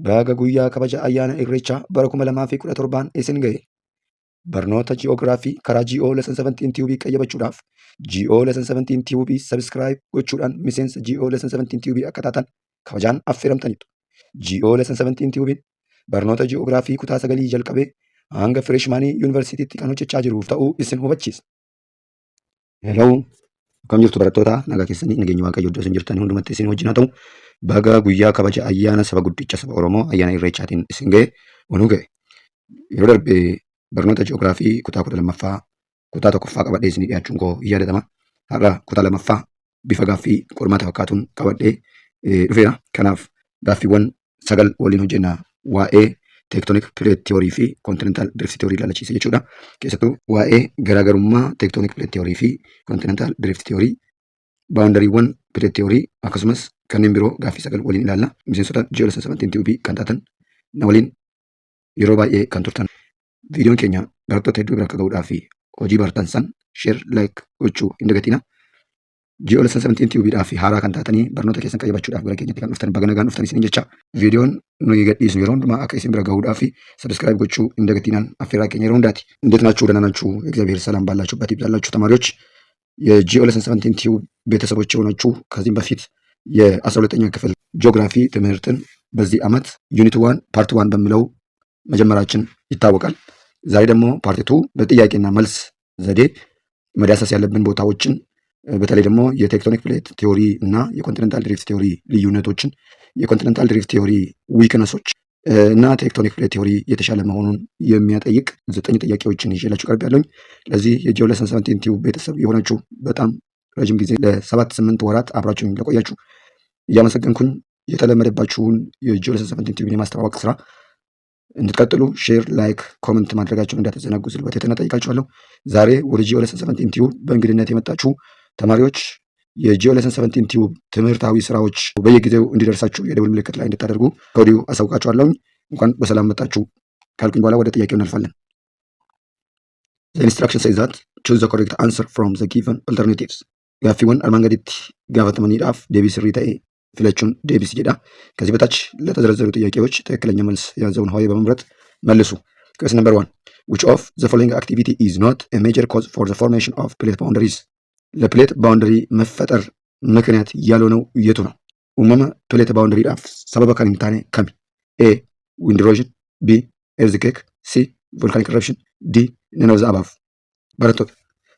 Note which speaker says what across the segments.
Speaker 1: Baga guyyaa kabaja ayyaana Irreechaa bara 2017n isin ga'e. Barnoota Ji'oogiraafii karaa GO Lesson 17 Tube qayyabachuudhaaf GO Lesson 17 Tube subscribe gochuudhaan miseensa GO Lesson 17 Tube akka taatan kabajaan affeeramtaniitu. GO Lesson 17 Tube'n barnoota Ji'oogiraafii kutaa sagalii jalqabee hanga fireeshmaanii yuunivarsiitiitti kan hojjechaa jiru ta'uu isin hubachiisa. Hello, akkam jirtu barattoota? Nagaa keessanii? Nageenyi Waaqayyo iddoo isin jirtan hundumatti isin wajjin haa ta'u. Baga guyyaa kabaja ayyaana saba guddicha saba Oromoo ayyaana Irreechaatiin isin ga'e, onuu ga'e. Yeroo darbe barnoota ji'oogiraafii kutaa 12ffaa kutaa tokkoffaa qabadhee isinii dhiyaachuun koo hin yaadatama. Har'a kutaa lammaffaa bifa gaaffii qormaata fakkaatuun qabadhee dhufeera. Kanaaf gaaffiiwwan sagal waliin hojjenna, waa'ee tectonic plate theory fi continental drift theory ilaalachiise jechuudha. Keessattuu waa'ee garaagarummaa tectonic plate theory fi continental drift theory, boundarywwan plate theory akkasumas kanneen biroo gaaffii sagal waliin ilaalla. Miseensota GO Lesson 17 Tube kan taatan, na waliin yeroo baay'ee kan turtan, viidiyoon keenya barattoota hedduu bira akka ga'uudhaa fi hojii bartan san share, like gochuu hin dagatina. GO Lesson 17 Tube'dhaa fi haaraa kan taatanii barnoota keessan qayyabachuudhaaf gara keenyatti kan dhuftan, baga nagaan dhuftan isiniin jecha, viidiyoon nuyi gadhiisnu yeroo hundumaa akka isin bira gahuudhaaf subscribe gochuu hin dagatinaan affeerraa keenya yeroo hundaati. እንዴት ናችሁ? ደህና ናችሁ? እግዚአብሔር ሰላም ባላችሁበት ይብዛላችሁ። ተማሪዎች፣ የ GO Lesson 17 Tube ቤተሰቦች የሆናችሁ፣ ከዚህም በፊት የ12ኛ ክፍል ጂኦግራፊ ትምህርትን በዚህ ዓመት unit 1 part 1 በሚለው መጀመራችን ይታወቃል። ዛሬ ደግሞ part 2 በጥያቄና መልስ ዘዴ መዳሰስ ያለብን ቦታዎችን፣ በተለይ ደግሞ የ tectonic plate theory እና የ continental drift theory ልዩነቶችን፣ የ continental drift theory weakness ኦች እና tectonic plate theory የተሻለ መሆኑን የሚያጠይቅ ዘጠኝ ጥያቄዎችን ይዤላችሁ ቀርቤያለሁኝ። ለዚህ የ GO Lesson 17 Tube ቤተሰብ የሆናችሁ፣ በጣም ረጅም ጊዜ ለ7 8 ወራት አብራችሁኝ ለቆያችሁ እያመሰገንኩኝ፣ የተለመደባችሁን የ GO Lesson 17 Tube ን የማስተዋወቅ ስራ እንድትቀጥሉ share፣ like፣ comment ማድረጋችሁን እንዳትዘነጉ ስል በትህትና ጠይቃችኋለሁ። ዛሬ ወደ GO Lesson 17 Tube በእንግድነት የመጣችሁ ተማሪዎች የ GO Lesson 17 Tube ትምህርታዊ ስራዎች በየጊዜው እንዲደርሳችሁ የደውል ምልክት ላይ እንድታደርጉ ከወዲሁ አሳውቃችኋለሁኝ። እንኳን በሰላም መጣችሁ ካልኩኝ በኋላ ወደ ጥያቄው እናልፋለን። The instruction says that choose the correct answer from the given alternatives. Gaaffiiwwan armaan gaditti gaafatamaniidhaaf deebii sirrii ta'e filachuun deebisi jedha። ከዚህ በታች ለተዘረዘሩ ጥያቄዎች ትክክለኛ መልስ የያዘውን ሆሄ በመምረጥ መልሱ። Question number 1: Which of the following activity is not a major cause for the formation of plate boundaries? ለ plate boundary መፈጠር ምክንያት ያልሆነው የቱ ነው? Uumama plate boundary-dhaaf sababa kan hin taane kami? A. Wind erosion. B. Earthquake. C. Volcanic eruption. D. None of the above. Barattoota,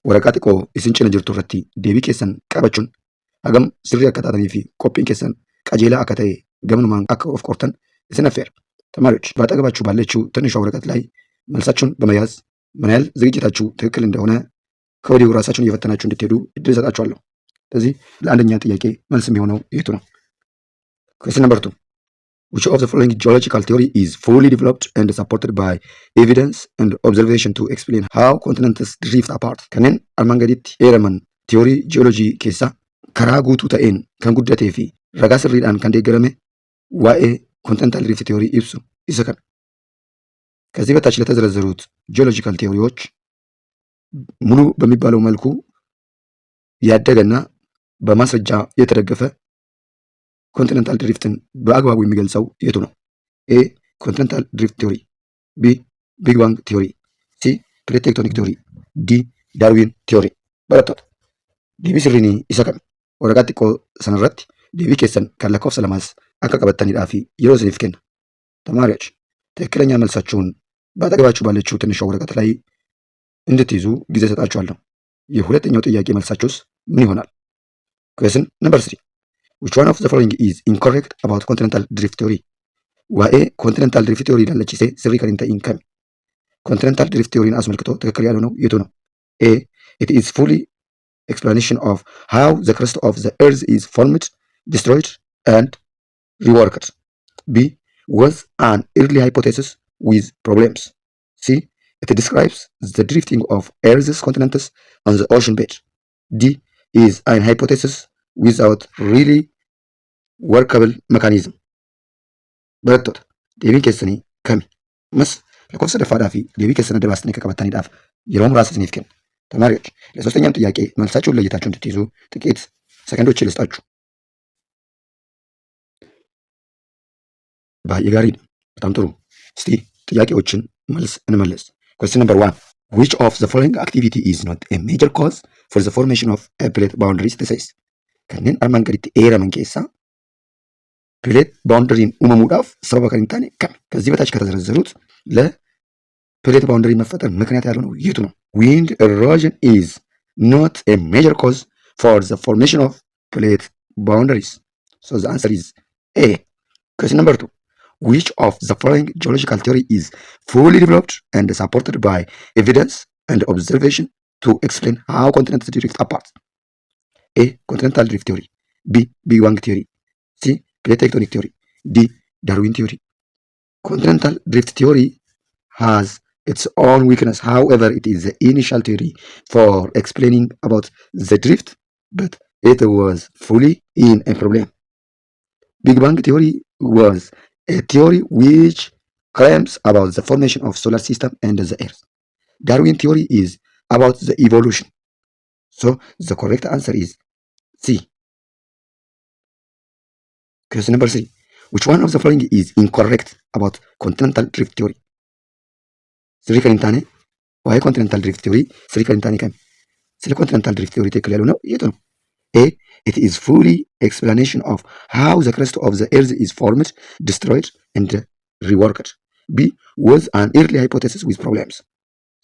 Speaker 1: waraqaa xiqqoo isin cina jirtu irratti deebii keessan qabachuun hagam sirrii akka taatanii fi qophiin keessan qajeelaa akka ta'e gamanumaan akka of qortan isin affeera። ተማሪዎች፣ በአጠገባችሁ ባለችው ትንሿ ወረቀት ላይ መልሳችሁን በመያዝ ምን ያህል ዝግጅታችሁ ትክክል እንደሆነ ከወዲሁ ራሳችሁን እየፈተናችሁ እንድትሄዱ እድል እሰጣችኋለሁ። ስለዚህ ለአንደኛ ጥያቄ መልስ የሚሆነው የቱ ነው? Question number 2: Which of the following geological theory is fully developed and supported by evidence and observation to explain how continents drift apart? Kanneen armaan gaditti eeraman tiyoorii ji'oolojii keessaa karaa guutuu ta'een kan guddatee fi ragaa sirriidhaan kan deeggarame waa'ee continental drift theory ibsu isa kana? ከዚህ በታች ለተዘረዘሩት geological ቲዎሪዎች ሙሉ በሚባለው መልኩ ያደገና በማስረጃ የተደገፈ continental drift ን በአግባቡ የሚገልጸው የቱ ነው? A. Continental drift theory፣ B. Big Bang theory፣ C. Plate tectonic theory፣ D. Darwin theory። Barattoota, deebii sirriin isa kami? Waraqaa xiqqoo sanarratti deebii keessan kan lakkoofsa lamaas akka qabattaniidhaa fi yeroo isiniif kenna። ተማሪዎች፣ ትክክለኛ መልሳችሁን በአጠገባችሁ ባለችው ትንሿ ወረቀት ላይ እንድትይዙ ጊዜ እሰጣችኋለሁ። የሁለተኛው ጥያቄ መልሳችሁስ ምን ይሆናል? Question number 3: Which one of the following is incorrect about continental drift theory? Waa'ee continental drift theory ilaalchisee sirrii kan hin ta'in kami? Continental drift theory ን አስመልክቶ ትክክል ያልሆነው የቱ ነው? A. It is fully explanation of how the crust of the earth is formed, destroyed and reworked. B. Was an early hypothesis with problems. C. It describes the drifting of Earth's continents on the ocean bed. D. Is an hypothesis without really workable mechanism. Barattoota, deebiin keessanii kami? Ammas lakkoofsa sadaffaadhaa fi deebii keessan adda baastanii akka qabattaniidhaaf yeroo muraasa isiniif kenna። ተማሪዎች፣ ለሶስተኛም ጥያቄ መልሳችሁን ለይታችሁ እንድትይዙ ጥቂት ሰከንዶች ልስጣችሁ። Baay'ee gaariidha. በጣም ጥሩ። እስቲ ጥያቄዎችን መልስ እንመልስ። Question number one. Which of the following activity is not a major cause for the formation of a plate boundaries thesis? Kanneen armaan gaditti eeraman keessaa plate boundaryn uumamuudhaaf sababa kan hin taane kami? ከዚህ በታች ከተዘረዘሩት ለ plate boundary መፈጠር ምክንያት ያልሆነው የቱ ነው? Wind erosion is not a major cause for the formation of plate boundaries. So the answer is A. Question number two. Which of the following geological theory is fully developed and supported by evidence and observation to explain how continents drift apart? A. Continental drift theory. B. Big Bang theory. C. Plate tectonic theory. D. Darwin theory. Continental drift theory has its own weakness. However, it is the initial theory for explaining about the drift, but it was fully in a problem. Big Bang theory was a theory which claims about the formation of solar system and the Earth. Darwin theory is about the evolution. So the correct answer is C. Question number three. Which one of the following is incorrect about continental drift theory? Sirrii kan hin taane waa'ee continental drift theory sirrii kan hin taane kami? ስለ continental drift theory ትክክል ያልሆነው የቱ ነው? A. It is fully explanation of how the crust of the Earth is formed, destroyed, and reworked. B. Was an early hypothesis with problems.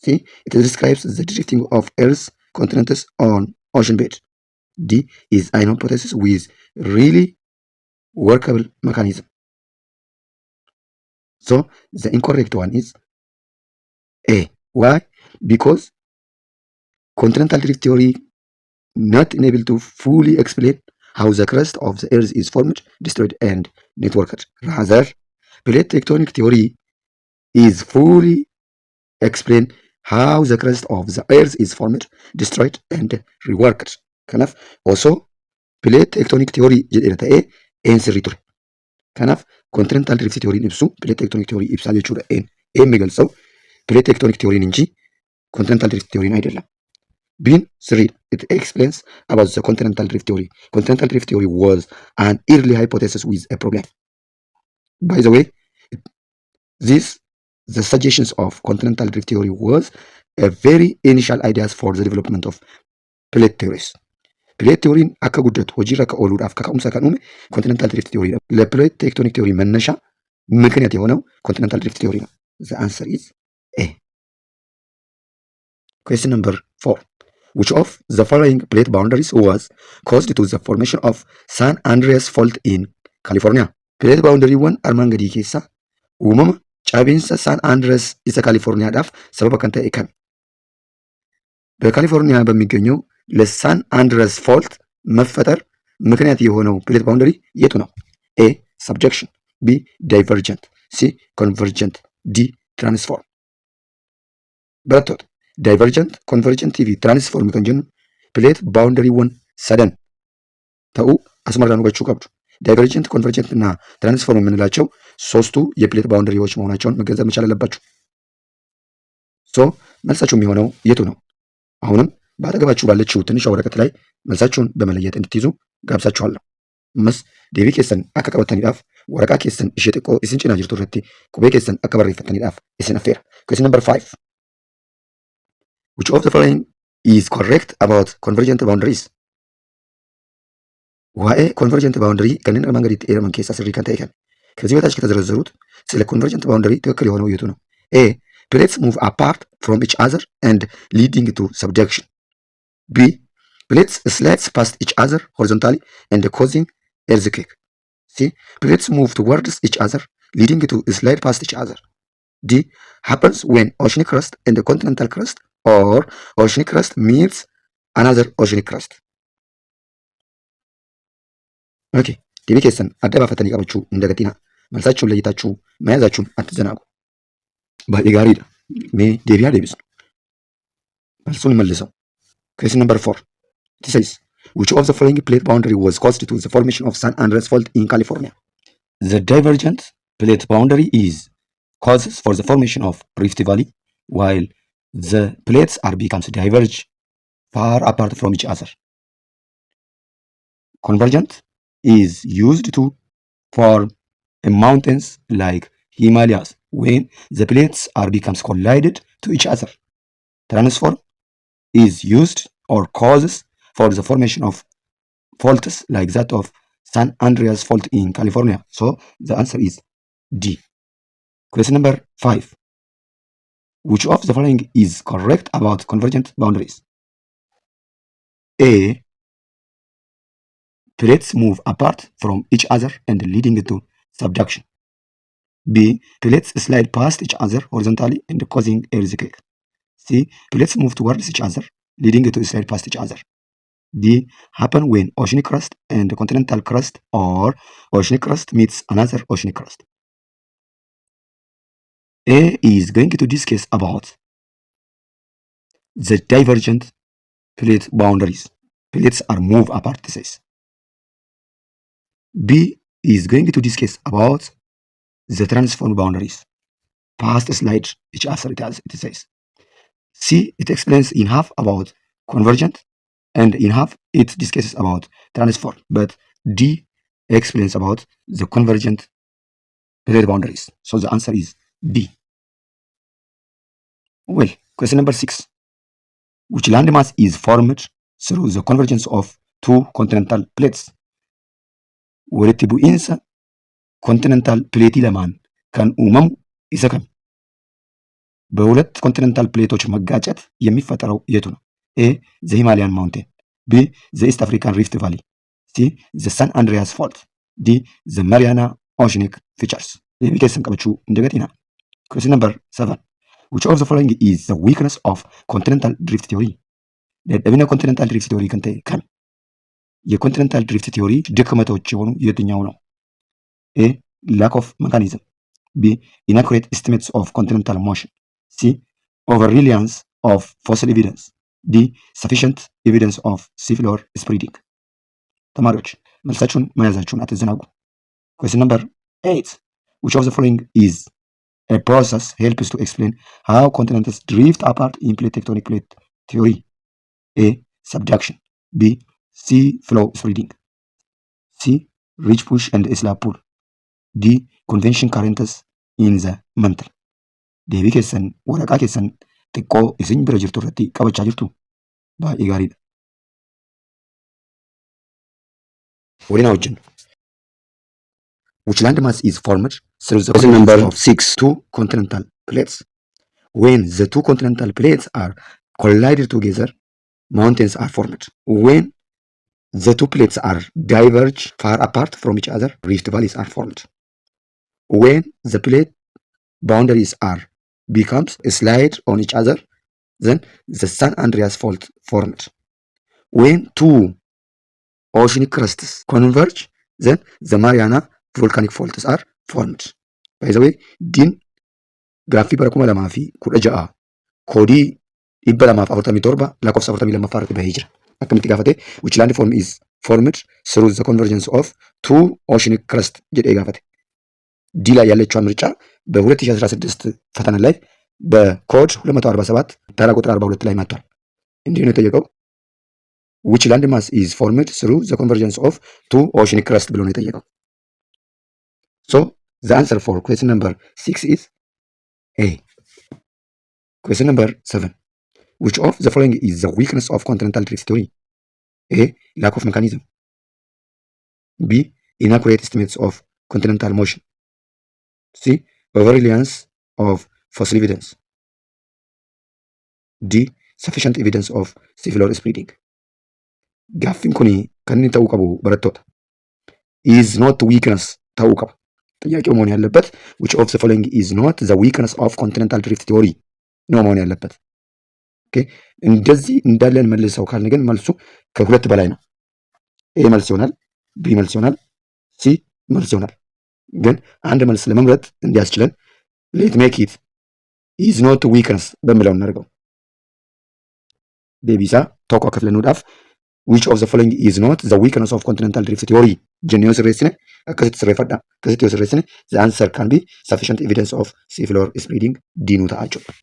Speaker 1: C. It describes the drifting of Earth's continents on ocean bed. D. Is an hypothesis with really workable mechanism. So the incorrect one is A. Why? Because continental drift theory not able to fully explain how the crust of the Earth is formed, destroyed, and networked. Rather, plate tectonic theory is fully explain how the crust of the Earth is formed, destroyed, and reworked. Kanaaf osoo plate tectonic theory jedheera ta'ee A'n sirrii ture. Kanaaf continental drift theory ibsu plate tectonic theory ibsaa jechuudha. A'n A የሚገልጸው plate tectonic theory እንጂ continental drift theory አይደለም። B'n sirriidha. It explains about the continental drift theory. Continental drift theory was an early hypothesis with a problem. By the way, this the suggestions of continental drift theory was a very initial ideas for the development of plate theories. Plate theory'n akka guddatu hojiirra akka ooluudhaaf kaka'umsa kan uume continental drift theory ነው። ለ plate tectonic theory መነሻ ምክንያት የሆነው continental drift theory ነው። The answer is A. Question number four. Which of the following plate boundaries was caused to the formation of San Andreas Fault in California? Plate boundarywwan armaan gadii keessaa uumama cabiinsa San Andreas isa Kaalifoorniyaadhaaf sababa kan ta'e kami? በካሊፎርኒያ በሚገኘው ለሳን አንድረስ fault መፈጠር ምክንያት የሆነው plate boundary የቱ ነው? A subduction፣ B divergent፣ C convergent፣ D transform። Barattoota, divergent, convergent fi transform kan jennu plate boundarywwan sadan ta'uu asumarraan hubachuu qabdu። Divergent, convergent እና transform የምንላቸው ሶስቱ የ plate boundary ዎች መሆናቸውን መገንዘብ መቻል አለባችሁ። So መልሳችሁ የሚሆነው የቱ ነው? አሁንም በአጠገባችሁ ባለችው ትንሿ ወረቀት ላይ መልሳችሁን በመለየት እንድትይዙ ጋብዛችኋለሁ። Ammas deebii keessan akka qabataniidhaaf waraqaa keessan ishee xiqqoo isin cinaa jirtu irratti qubee keessan akka barreeffattaniidhaaf isin affeera. Question number five. Which of the following is correct about convergent boundaries? Waa'ee convergent boundary kanneen armaan gaditti eeraman keessaa sirrii kan ta'e kami? ከዚህ በታች ከተዘረዘሩት ስለ convergent boundary ትክክል የሆነው የቱ ነው? A. Plates move apart from each other and leading to subduction. B. Plates slides past each other horizontally and causing earthquake. C. Plates move towards each other, leading to slide past each other. D. Happens when oceanic crust and the continental crust or oceanic crust meets another oceanic crust. Okay. Deebii keessan adda baafatanii qabachuu hin dagatinaa. መልሳችሁን ለይታችሁ መያዛችሁን አትዘናጉ። Baay'ee gaariidha. Mee deebii haa deebisnu. መልሱን መልሰው። Question number four. It says, which of the following plate boundary was caused to the formation of San Andreas Fault in California? The divergent plate boundary is causes for the formation of Rift Valley, while the plates are becomes diverge far apart from each other. Convergent is used to form Mountains like Himalayas when the plates are becomes collided to each other. Transform is used or causes for the formation of faults like that of San Andreas Fault in California. So the answer is D. Question number 5. Which of the following is correct about convergent boundaries? A. Plates move apart from each other and leading to subduction. B. Plates slide past each other horizontally and causing earthquake. C. Plates move towards each other, leading to slide past each other. D. Happen when oceanic crust and continental crust or oceanic crust meets another oceanic crust. A is going to discuss about the divergent plate boundaries. Plates are move apart, it says. B is going to discuss about the transform boundaries. Past slide each other, it says. C, it explains in half about convergent and in half it discusses about transform. But D explains about the convergent plate boundaries. So the answer is D. Well, question number 6. Which landmass is formed through the convergence of two continental plates? Walitti bu'iinsa continental plateii lamaan kan uumamu isa kami? በሁለት continental plateኦች መጋጨት የሚፈጠረው የቱ ነው? A, the Himalayan Mountain፣ B, the East African Rift Valley፣ C, the San Andreas Fault፣ D, the Mariana Oceanic Fissures. Deebii keessan qabachuu hin dagatinaa. Question number 7. Which of the following is the weakness of continental drift theory? Dadhabina continental drift theory kan ta'e kami? የ continental drift theory ድክመቶች የሆኑ የትኛው ነው? A, lack of mechanism፣ B, inaccurate estimates of continental motion፣ C, over reliance of fossil evidence፣ D, sufficient evidence of seafloor spreading። ተማሪዎች መልሳችሁን መያዛችሁን አትዘናጉ። Question number 8. Which of the following is a process helps to explain how continents drift apart in plate tectonic plate theory? A, subduction፣ B, sea floor spreading፣ C, ridge push and slab pull፣ D, convection currents in the mantle. Deebii keessan waraqaa keessan xiqqoo isin bira jirtu irratti qabachaa jirtu, baay'ee gaariidha. Waliin haa hojjennu. Which landmass is formed through the
Speaker 2: Question number
Speaker 1: of
Speaker 2: 6.
Speaker 1: Two continental plates? When the two continental plates are collided together, mountains are formed. When the two plates are diverge far apart from each other, rift valleys are formed. When the plate boundaries are becomes slide on each other, then the San Andreas Fault formed. When two oceanic crusts converge, then the Mariana volcanic faults are formed. By the way, D'n gaaffii bara 2016 koodii 247 lakkoofsa 42ffaa irratti bahee jira. Akkamitti gaafate? Which landform is formed through the convergence of two oceanic crust jedhee gaafate. D ላይ ያለችዋ ምርጫ በ2016 ፈተና ላይ በኮድ 247 ተራ ቁጥር 42 ላይ መጥቷል። እንዲህ ነው የጠየቀው። Which landmass is formed through the convergence of two oceanic crust ብሎ ነው የጠየቀው። So the answer for question number 6 is A. Question number 7. Which of the following is the weakness of continental drift theory? A, lack of mechanism፣ B, inaccurate estimates of continental motion፣ C, over reliance of fossil evidence፣ D, sufficient evidence of seafloor spreading. Gaaffiin kun kan inni ta'uu qabu, barattoota, is not weakness ta'uu qaba. ጥያቄው መሆን ያለበት which of the following is not the weakness of continental drift theory ነው መሆን ያለበት። Okay, እንደዚህ እንዳለን መልሰው ካልን ግን መልሱ ከሁለት በላይ ነው። A መልስ ይሆናል፣ B መልስ ይሆናል፣ C መልስ ይሆናል። ግን አንድ መልስ ለመምረጥ እንዲያስችለን let make it is not weakness በሚለው እናደርገው። Deebii isaa tokko akka filannuudhaaf which of the following is not the weakness of continental drift theory jennee yoo sirreessine, akkasitti sirreeffadha. Akkasitti yoo sirreessine, the answer can be sufficient evidence of seafloor spreading, D nuu ta'a jechuudha.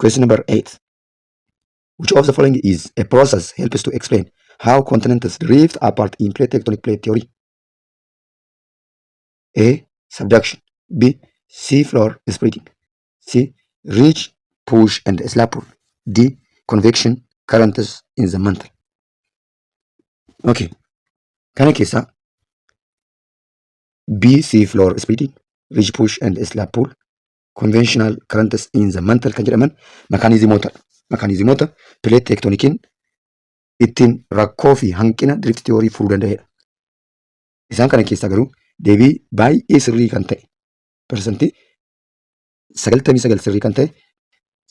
Speaker 1: Question number 8. Which of the following is a process helps to explain how continents drift apart in plate tectonic plate theory? A. Subduction. B. Sea floor spreading. C. Ridge push and slab pull. D. Convection currents in the mantle. Okay. Kana keessaa B. Sea floor spreading, ridge push and slab pull, convectional currents in the mantle kan jedhaman mechanismoota. Mechanismoota plate tectoniciin ittiin rakkoo fi hanqina drift theory furuu danda'edha. Isaan kana keessaa garuu deebii baay'ee sirrii kan ta'e, 99% sirrii kan ta'e,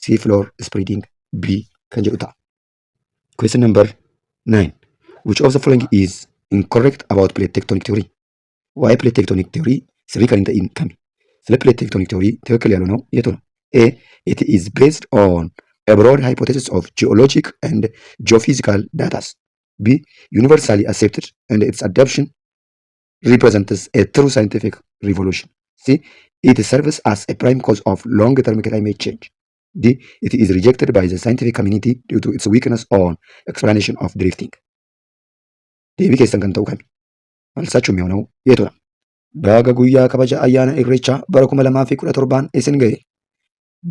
Speaker 1: sea floor spreading B kan jedhu ta'a. Question number 9. Which of the following is incorrect about plate tectonic theory? Waa'ee plate tectonic theory sirrii kan hin ta'in kami? ስለ plate tectonic theory ትክክል ያልሆነው የቱ ነው? A. It is based on a broad hypothesis of geologic and geophysical data. B. Universally accepted and its adoption represents a true scientific revolution. C. It serves as a prime cause of long-term climate change. D. It is rejected by the scientific community due to its weakness on explanation of drifting. Deebii keessan kan ta'u kami? መልሳችሁ የሚሆነው የቱ ነው? Baga guyyaa kabaja ayyaana Irreechaa bara 2017n isin ga'e.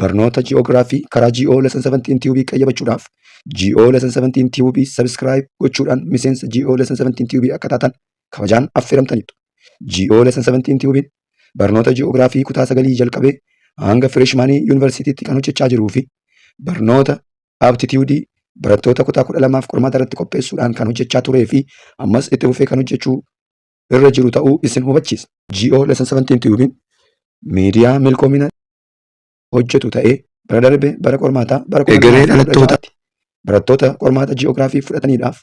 Speaker 1: Barnoota ji'oogiraafii karaa GO Lesson 17 Tube qayyabachuudhaaf GO Lesson 17 Tube subscribe gochuudhaan miseensa GO Lesson 17 Tube akka taatan kabajaan affeeramtaniitu. GO Lesson 17 Tube barnoota ji'oogiraafii kutaa sagalii jalqabee hanga freshmanii yuunivarsiitiitti kan hojjechaa jiruu fi barnoota aptitudeii barattoota kutaa 12f qormaata irratti qopheessuudhaan kan hojjechaa turee fi ammas itti fufee kan hojjechuu irra jiru ta'uu isin hubachiisa. GO Lesson 17 Tube miidiyaa milkoomina hojjetu ta'ee bara darbe bara qormaataa bara
Speaker 2: Egeree dhalattoota
Speaker 1: 2016 barattoota qormaata ji'oogiraafii fudhataniidhaaf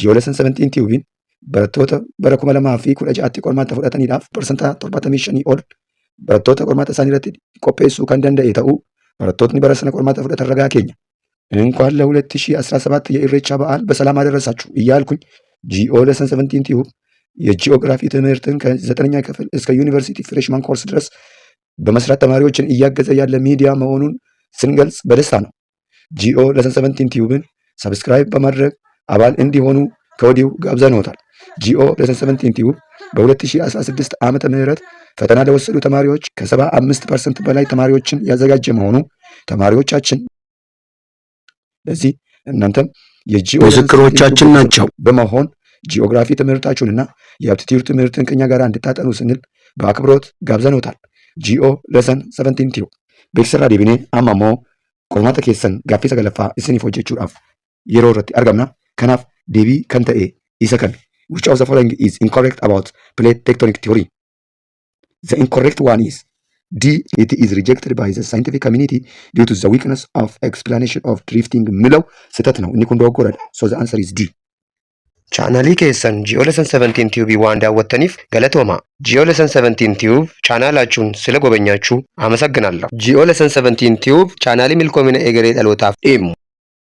Speaker 1: GO Lesson 17 Tube barattoota bara 2016tti qormaata fudhataniidhaaf 75% ol barattoota qormaata isaanii irratti qopheessuu kan danda'e ta'uu barattootni bara sana qormaata fudhatan ragaa keenya. እንኳን ለ2017 የኢሬቻ በዓል በሰላም አደረሳችሁ እያልኩኝ GO Lesson 17 Tube የጂኦግራፊ ትምህርትን ከዘጠነኛ ክፍል እስከ ዩኒቨርሲቲ freshman course ድረስ በመስራት ተማሪዎችን እያገዘ ያለ ሚዲያ መሆኑን ስንገልጽ በደስታ ነው። GO Lesson 17 Tube ን subscribe በማድረግ አባል እንዲሆኑ ከወዲሁ ጋብዘንዎታል። GO Lesson 17 Tube በ2016 ዓመተ ምህረት ፈተና ለወሰዱ ተማሪዎች ከ75% በላይ ተማሪዎችን ያዘጋጀ መሆኑ ተማሪዎቻችን ለዚህ እናንተም የ GO
Speaker 2: ምስክሮቻችን ናቸው።
Speaker 1: በመሆን ጂኦግራፊ ትምህርታችሁንና የ aptitude ትምህርትን ከኛ ጋር እንድታጠኑ ስንል በአክብሮት ጋብዘንዎታል። GO Lesson 17 Tube beeksisarraa deebinee amma immoo qormaata keessan gaaffii sagalaffaa isiniif hojjechuudhaaf yeroo irratti argamna. Kanaaf deebii kan ta'e isa kami? Which of the following is incorrect about plate tectonic theory? The incorrect one is D. It is rejected by the scientific community due to the weakness of explanation of drifting የሚለው ስህተት ነው። Inni kun dogoggoradha. So the answer is D.
Speaker 2: Chaanalii keessan GO Lesson 17 Tube waan daawwattaniif galatooma. GO Lesson 17 Tube ቻናላችሁን ስለጎበኛችሁ አመሰግናለሁ። GO Lesson 17 Tube chaanaalii milkoomina egeree dhalootaaf deemu.